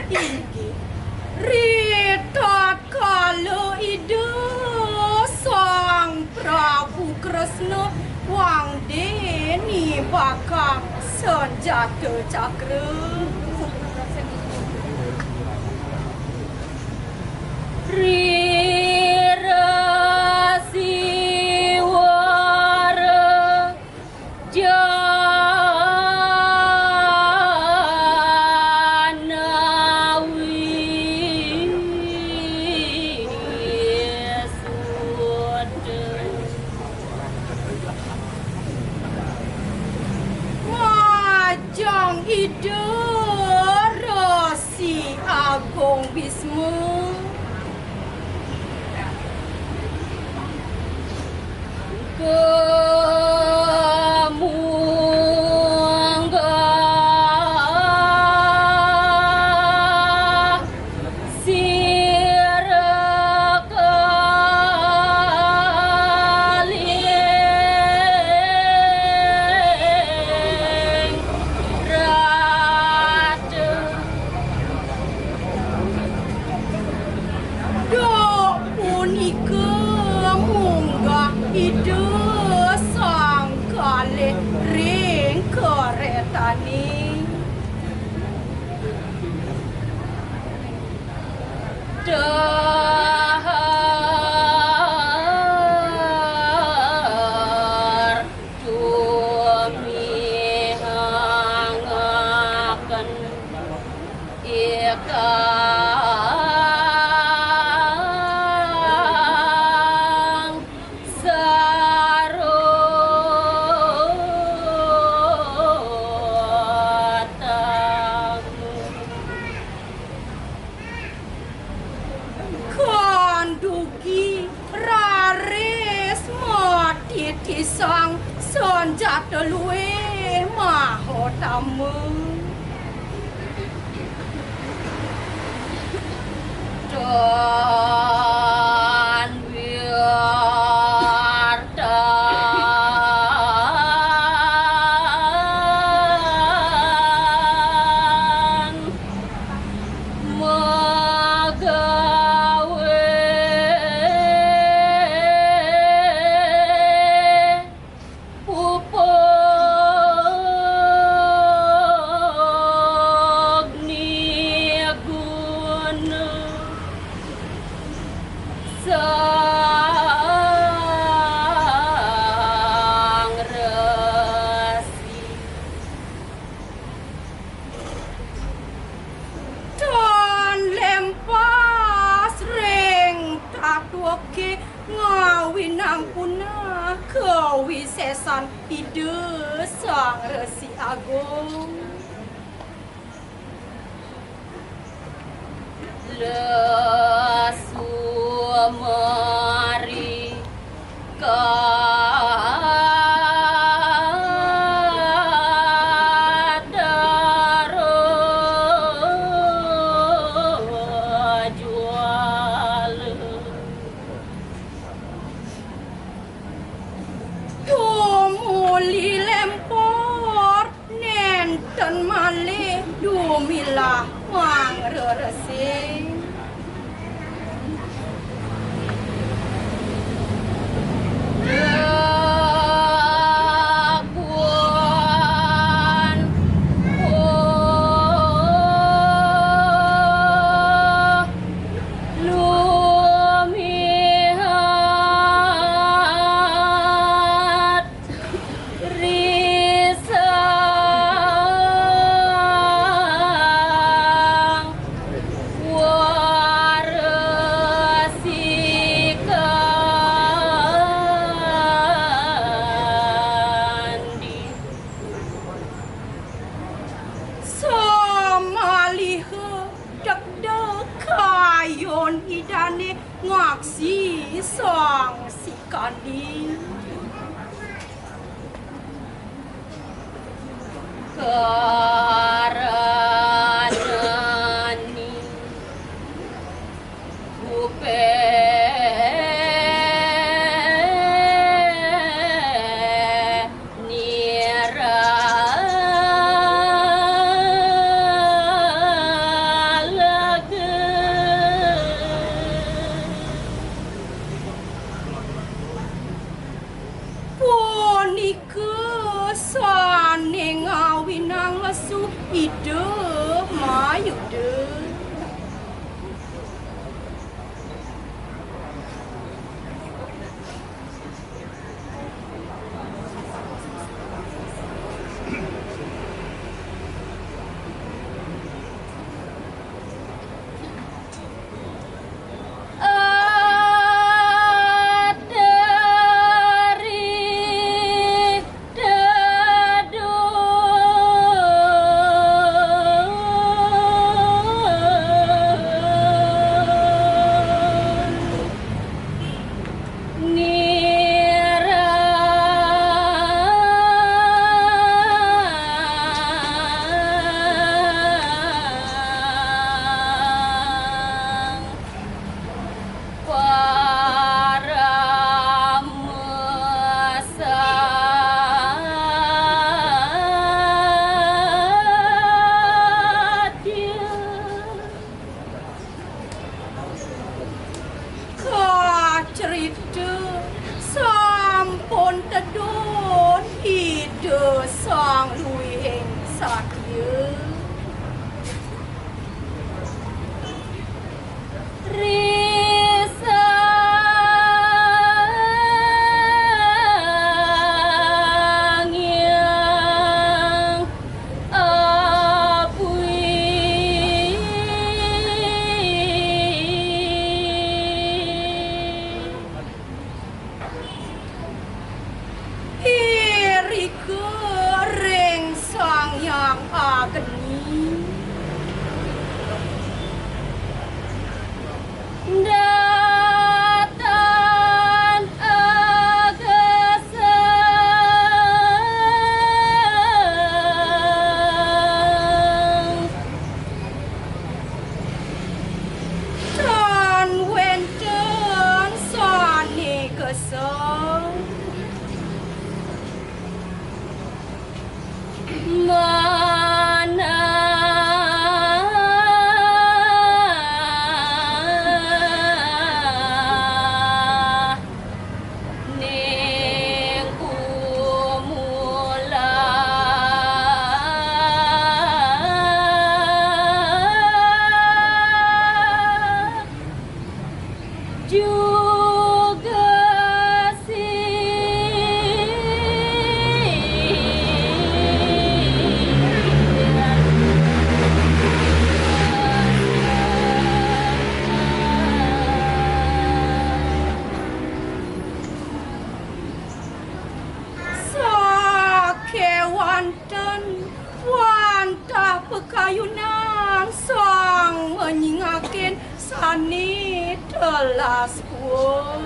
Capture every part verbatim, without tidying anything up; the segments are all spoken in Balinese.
Inggih, ritatkala Ida Sang Prabu Kresna wangdé nibakang sanjata cakra. Rira Siwara Janawi Suda. Majeng Ida Resi Agung Bisma. Kemunggah sira kaling raja. Duk punika munggah Ida Sang Kalih ring karetané. Dahar tumihangaken ikang sarwa tamu. Kandugi raris matitisang sanjata luih mahotama. Tan wiartan magawé pupug niguna Sang Resi. Tan lempas ring tatwake ngawinang punah kawisesan Ida Sang Resi Agung. Sumari kadaro jual. Tumuli lempor. Nénten malih dumilah mangreresing. Daguan, oh, lumihat risang waresikan di samaliha dekdek kayun Idané ngaksi Sang Sikandi. Karani upe nira laga. Punika sané ngawinang lesu Ida Mayuda. Adari dadung nirang paramasadya. Kacrita sampun tedun Ida Sang Luihing Satya. Risang Hyang Abui. Irika ring Sang Hyang Agni. Datan agesang tan wénten sané gesang. Manah ning kumulah juga sih. Sakéwanten wantah pakayunan sang manyingakin Sane telas kuwung.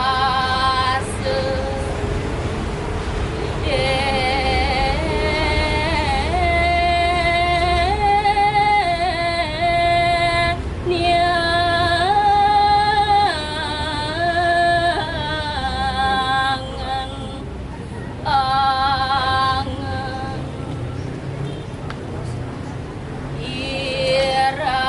Salahase niangan angen. Irang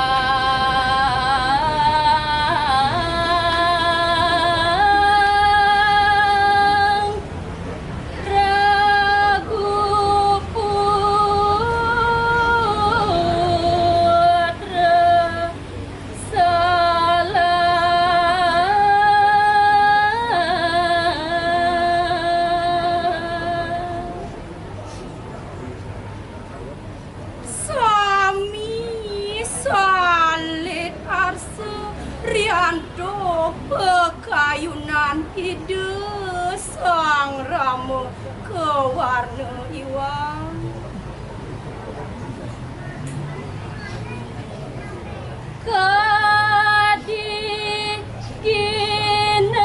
ragu putra salah. Sami salit arsa riantuk pakayunan Ida Sang Rama kawarna iwang. Kadi ginetas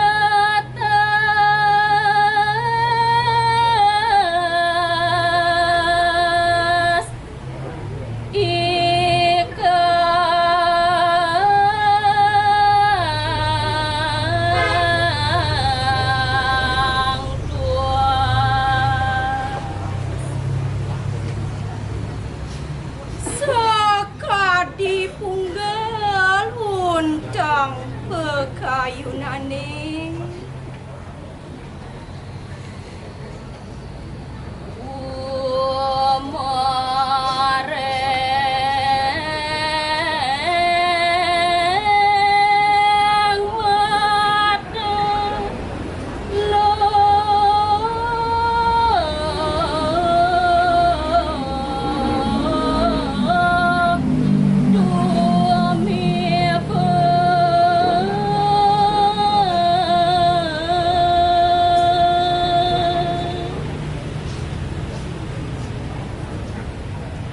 ikang tuas. Sakadi punggal untang pakayunane. Umareng mata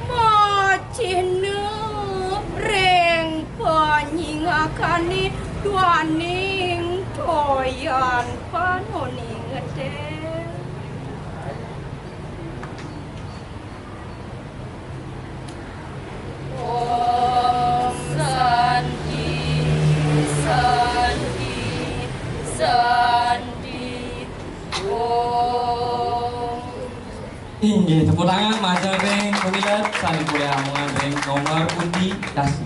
Macihna ring panyingakane duaning toyan panoni ngeter. Om Santi, Santi, Santi, Om. Inggih, tepuk tangan majeng ring pamilet sane polih amongan ring nomor pundi dasa.